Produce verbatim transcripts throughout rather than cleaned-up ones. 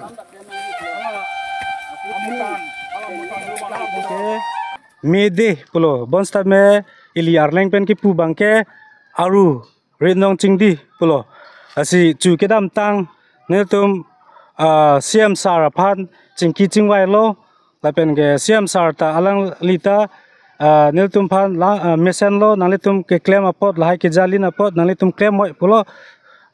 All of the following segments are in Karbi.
Okay. May Day pulo, bonsitame ili arleng pen kipu abangke Aru Ritnong Chingdi pulo. Lasi chu kedamtang nelitum, ah, C M sir aphan chingki chingvailo, lapen ke C M sir ta alangli ta, ah, nelitum aphan la, ah, mesenlo, nanglitum keklem apot, lahai kejalin apot nanglitum klem hoi pulo.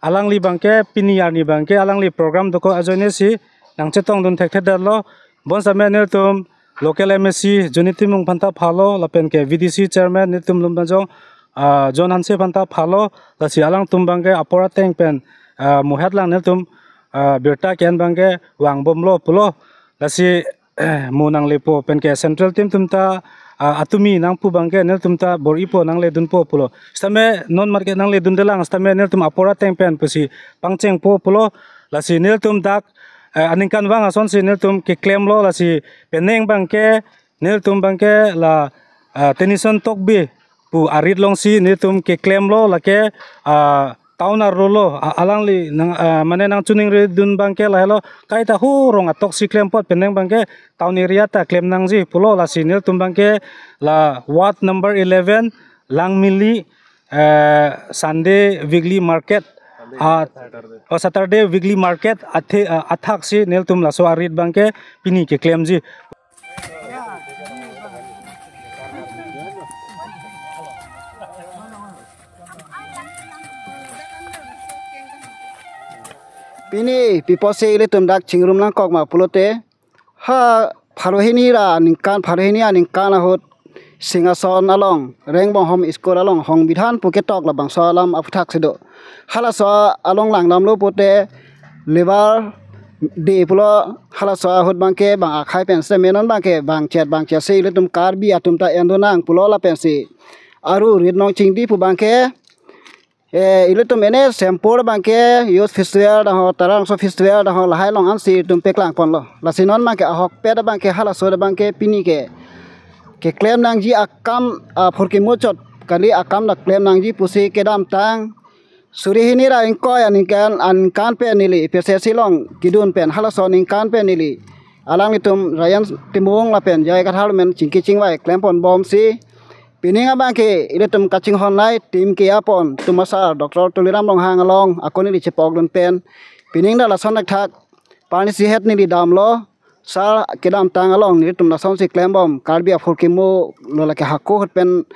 Alangli abangke pini arni abangke alangli program dokok ajoine si nangchetongdun thekthedetlo. Bonsitame nelitum local M A C Johnny Timung aphan ta phalo, lapen ke V D C chairman nelitum Lumbajong, ah, John Hanse aphan ta phalo. Lasi alangtum abangke apor ateng pen, ah, muhet lang nelitum, ah, birta ke-en abangke vangbomlo pulo. Lasi mo nanglepo pen ke central team atum ta, ah, atumi nangpu abangke nelitum ta bor-ipo, nangledunpo pulo. Sitame non market nangledundelang, sitame nelitum apor ateng pen pusi pangchengpo pulo. Lasi nelitum dak, eh, aningkanvang asonsi nelitum keklemlo, lasi penang abangke nelitum abangke la, ah, Tenison Tokbi pu arit alongsi nelitum keklemlo, lake, ah, town arlo lo, a-, alangli nang, ah, mane nangchiningridun abangke lahelo, kaita hu rong atoksi klem apot, penang abangke town area ta klem nangji pulo. Lasi nelitum abangke la ward number eleven, Langmili, eh, Sunday weekly market, ah, oh, Saturday weekly market athe, ah, athaksi nelitum laso arit abangke pini keklemji. Pini pi apotsi ilitum dak chingrum nangkok ma pulote, ha pharo hini ra ningkan, pharo hini aningkan ahut Singhason along, Rengbonghom School along Songbidhan pu ketok labangso alam aphuthaksi do. Halaso along langdamlo pute Labour Day pulo, halaso ahut abangke bang akhai pen sitame non abangke bangchet bangchetsi ilitum Karbi atum ta endun nang pulo lapensi Aru Ritnong Chingdi pu abangke, eh, ilitum N S M pur abangke Youth Festival dang ho, Taralangso Festival dang ho, lahai along ansi ilitum paklangponlo. Lasi non abangke ahokpet abangke halaso abangke pini ke keklem nangji akam, ah, phurkimo chot kali, akam dak klem nangji pusi kedamtang suri hini ra ingkoi aningkan, aningkan pen neli A P H L C along kedun pen, halaso aningkan pen neli alanglitum Rayan Timung lapen J I Kathar men chingki chingvai klemponbomsi, pining abangke ilitum kachinghon lai team kejapon atum asar Doctor Tuliram Ronghang along ako neli chepokdun pen, pining dak lason thakthak parni sihet neli damlo, sar kedamtang along nelitum lasonsi klembom, Karbi aphurkimo lo, lake hako ahut pen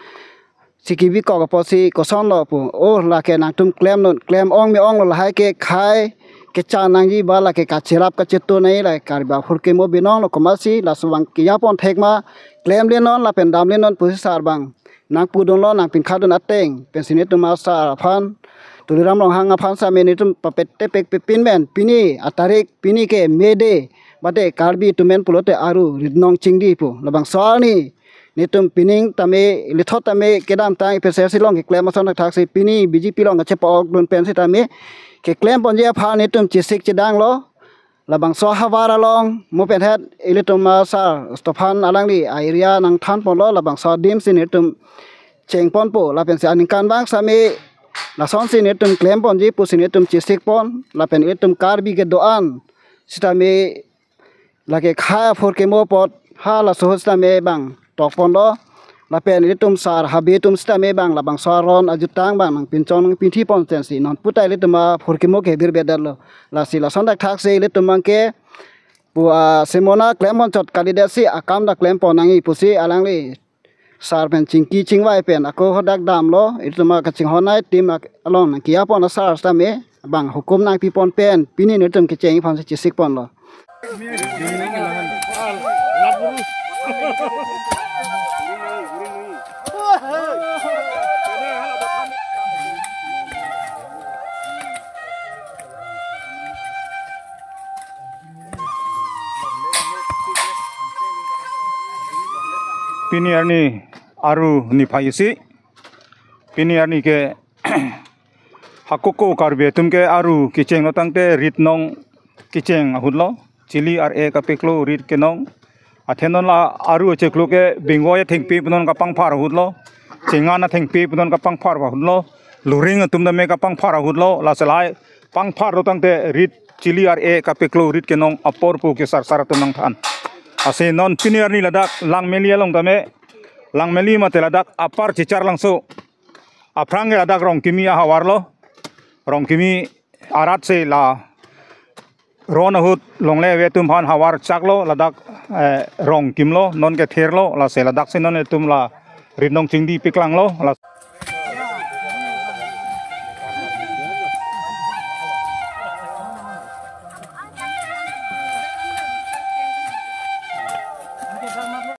si kebikok apotsi kosonlo pu. Oh, lake nangtum klem non, klem ong me onglo, lahai ke khai kechan nangji ba lake kacherap kachetu nai, lake Karbi aphurkimo binong lo, komatsi laso abang kejapon thek ma, klemle non lapen damle non pusi sar abang nangpudunlo, nangpinkhadun ateng pensi nelitum asar aphan, Tuliram Ronghang aphan sitame nelitum papet tepek pepin men, pini atarik, pini ke May Day, mate Karbi atum men pulote Aru Ritnong Chingdi pu. Labangso arni nelitum pining tame, lithot tame kedamtang A P H L C along keklem ason thakthaksi pini B J P along kachepokdun pen sitame keklemponji aphan nelitum chesik chedanglo. Labangso ahavar along mo penhet ilitum asar Stephan alangli a-area nangthanponlo, labangso adimsi nelitum chengponpo, lapensi aningkanvang sitame lasonsi nelitum klemponji pusi nelitum chesikpon, lapen ilitum Karbi kedo-an sitame lake khai aphurkimo apot halaso ahut sitame bang tokponlo. Lapen ilitum sar habe atum sitame bang labangso aron ajutang bang nangpinchong nangpinthipon tensi non puta ilitum aphurkimo ke birbedetlo. Lasi lason thakthaksi ilitum abangke pu, ah, semona klempon chot kalidetsi akam dak klempon nangji pusi alangli sar pen chingki chingvai pen ako hadak damlo, ilitum akachinghon nai team ak-, along nangkejapon asar sitame bang hukum nangpipon pen pini nelitum kecheng aphansi chesikponlo. Pini arni Aru niphai isi. Pini arni ke hakoko Karbi atum ke Aru kecheng lo tangte ritnong kecheng ahutlo. Chili ar-e kapeklo rit kenong. Athe non la Aru cheklo ke bingoi athengpi punon kapangphar ahutlo. Chengan athengpi punon kapangphar ahutlo. Luring atum tame kapangphar ahutlo. Laso lahai pangphar lo tangte rit chili ar-e kapeklo rit kenong apor pu kesarsar atum nangthan. Lasi non pini arni ladak Langmeli along tame, Langmeli mate ladak Upper Chicharlangso aphrang ke ladak Rongkimi ahavar lo. Rongkimi arat si la ron ahut longle ave atum aphan havar chak lo, ladak eh, Rongkim lo, non ke ther lo, lasi ladak si non atum la rit nong chingdi piklang lo, la